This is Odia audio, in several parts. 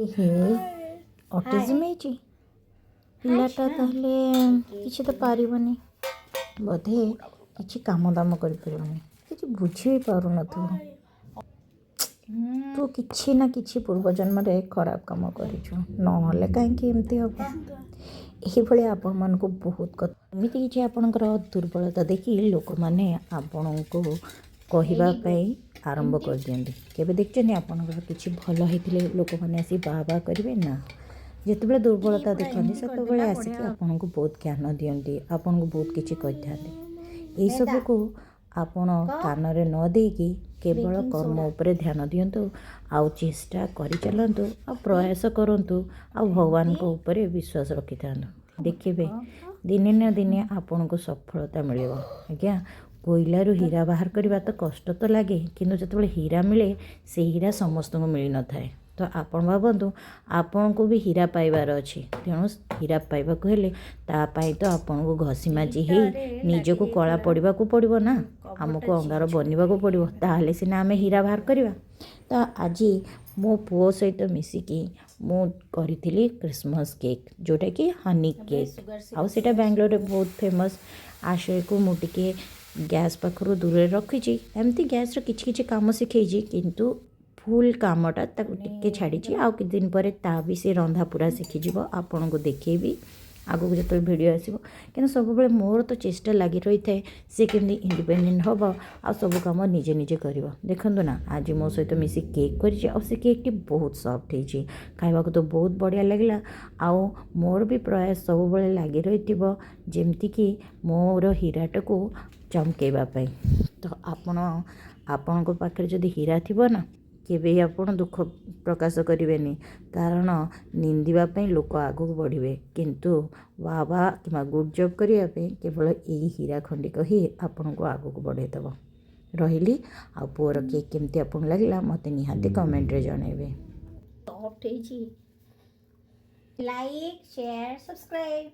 ହେ, ଅଟିଜିମ୍ ହେଇଛି ପିଲାଟା। ତାହେଲେ କିଛି ତ ପାରିବନି ବୋଧେ, କିଛି କାମ ଦାମ କରିପାରିବନି, କିଛି ବୁଝି ବି ପାରୁନଥିବ। ତୁ କିଛି ନା କିଛି ପୂର୍ବ ଜନ୍ମରେ ଖରାପ କାମ କରିଛୁ, ନହେଲେ କାହିଁକି ଏମିତି ହେବ? ଏହିଭଳି ଆପଣମାନଙ୍କୁ ବହୁତ କଥା, ଏମିତି କିଛି ଆପଣଙ୍କର ଦୁର୍ବଳତା ଦେଖି ଲୋକମାନେ ଆପଣଙ୍କୁ କହିବା ପାଇଁ ଆରମ୍ଭ କରିଦିଅନ୍ତି। କେବେ ଦେଖିଛନ୍ତି, ଆପଣଙ୍କର କିଛି ଭଲ ହେଇଥିଲେ ଲୋକମାନେ ଆସି ବାଃ ବାଃ କରିବେ ନା? ଯେତେବେଳେ ଦୁର୍ବଳତା ଦେଖନ୍ତି, ସେତେବେଳେ ଆସିକି ଆପଣଙ୍କୁ ବହୁତ ଜ୍ଞାନ ଦିଅନ୍ତି, ଆପଣଙ୍କୁ ବହୁତ କିଛି କହିଥାନ୍ତି। ଏଇସବୁକୁ ଆପଣ କାନରେ ନ ଦେଇକି କେବଳ କର୍ମ ଉପରେ ଧ୍ୟାନ ଦିଅନ୍ତୁ ଆଉ ଚେଷ୍ଟା କରିଚାଲନ୍ତୁ ଆଉ ପ୍ରୟାସ କରନ୍ତୁ ଆଉ ଭଗବାନଙ୍କ ଉପରେ ବିଶ୍ୱାସ ରଖିଥାନ୍ତୁ। ଦେଖିବେ, ଦିନେ ନା ଦିନେ ଆପଣଙ୍କୁ ସଫଳତା ମିଳିବ। ଆଜ୍ଞା, କୋଇଲାରୁ ହୀରା ବାହାର କରିବା ତ କଷ୍ଟ ତ ଲାଗେ, କିନ୍ତୁ ଯେତେବେଳେ ହୀରା ମିଳେ, ସେ ହୀରା ସମସ୍ତଙ୍କୁ ମିଳିନଥାଏ। ତ ଆପଣ ଭାବନ୍ତୁ, ଆପଣଙ୍କୁ ବି ହୀରା ପାଇବାର ଅଛି। ତେଣୁ ହୀରା ପାଇବାକୁ ହେଲେ ତା ପାଇଁ ତ ଆପଣଙ୍କୁ ଘଷି ମାଜି ହେଇ ନିଜକୁ କଳା ପଡ଼ିବାକୁ ପଡ଼ିବ ନା, ଆମକୁ ଅଙ୍ଗାର ବନିବାକୁ ପଡ଼ିବ, ତାହେଲେ ସିନା ଆମେ ହୀରା ବାହାର କରିବା। ତ ଆଜି ମୋ ପୁଅ ସହିତ ମିଶିକି ମୁଁ କରିଥିଲି କ୍ରିସମସ୍ କେକ୍, ଯେଉଁଟାକି ହନି କେକ୍, ଆଉ ସେଇଟା ବାଙ୍ଗାଲୋରରେ ବହୁତ ଫେମସ୍। ଆଶୟକୁ ମୁଁ ଟିକେ ଗ୍ୟାସ୍ ପାଖରୁ ଦୂରରେ ରଖିଛି। ଏମିତି ଗ୍ୟାସ୍ର କିଛି କିଛି କାମ ଶିଖେଇଛି, କିନ୍ତୁ ଫୁଲ୍ କାମଟା ତାକୁ ଟିକେ ଛାଡ଼ିଛି। ଆଉ କିଛି ଦିନ ପରେ ତା ବି ସେ ରନ୍ଧା ପୁରା ଶିଖିଯିବ। ଆପଣଙ୍କୁ ଦେଖେଇବି ଆଗକୁ ଯେତେବେଳେ ଭିଡ଼ିଓ ଆସିବ। କିନ୍ତୁ ସବୁବେଳେ ମୋର ତ ଚେଷ୍ଟା ଲାଗି ରହିଥାଏ, ସେ କେମିତି ଇଣ୍ଡିପେଣ୍ଡେଣ୍ଟ ହେବ ଆଉ ସବୁ କାମ ନିଜେ ନିଜେ କରିବ। ଦେଖନ୍ତୁ ନା, ଆଜି ମୋ ସହିତ ମିଶି କେକ୍ କରିଛି ଆଉ ସେ କେକ୍ଟି ବହୁତ ସଫ୍ଟ ହେଇଛି। ଖାଇବାକୁ ତ ବହୁତ ବଢ଼ିଆ ଲାଗିଲା। ଆଉ ମୋର ବି ପ୍ରୟାସ ସବୁବେଳେ ଲାଗି ରହିଥିବ, ଯେମିତିକି ମୋର ହୀରାଟାକୁ ଚମକେଇବା ପାଇଁ। ତ ଆପଣ, ଆପଣଙ୍କ ପାଖରେ ଯଦି ହୀରା ଥିବ ନା, କେବେ ଆପଣ ଦୁଃଖ ପ୍ରକାଶ କରିବେନି। କାରଣ ନିନ୍ଦିବା ପାଇଁ ଲୋକ ଆଗକୁ ବଢ଼ିବେ, କିନ୍ତୁ ବାଃ ବାଃ କିମ୍ବା ଗୁଡ଼୍ ଜବ୍ କରିବା ପାଇଁ କେବଳ ଏଇ ହୀରା ଖଣ୍ଡିକ ହିଁ ଆପଣଙ୍କୁ ଆଗକୁ ବଢ଼େଇଦେବ। ରହିଲି। ଆଉ ପୁଅର କେକ୍ କେମିତି ଆପଣଙ୍କୁ ଲାଗିଲା, ମୋତେ ନିହାତି କମେଣ୍ଟରେ ଜଣାଇବେ। ସଫ୍ଟ ହେଇଛି। Like, share, subscribe,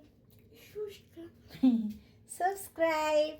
subscribe.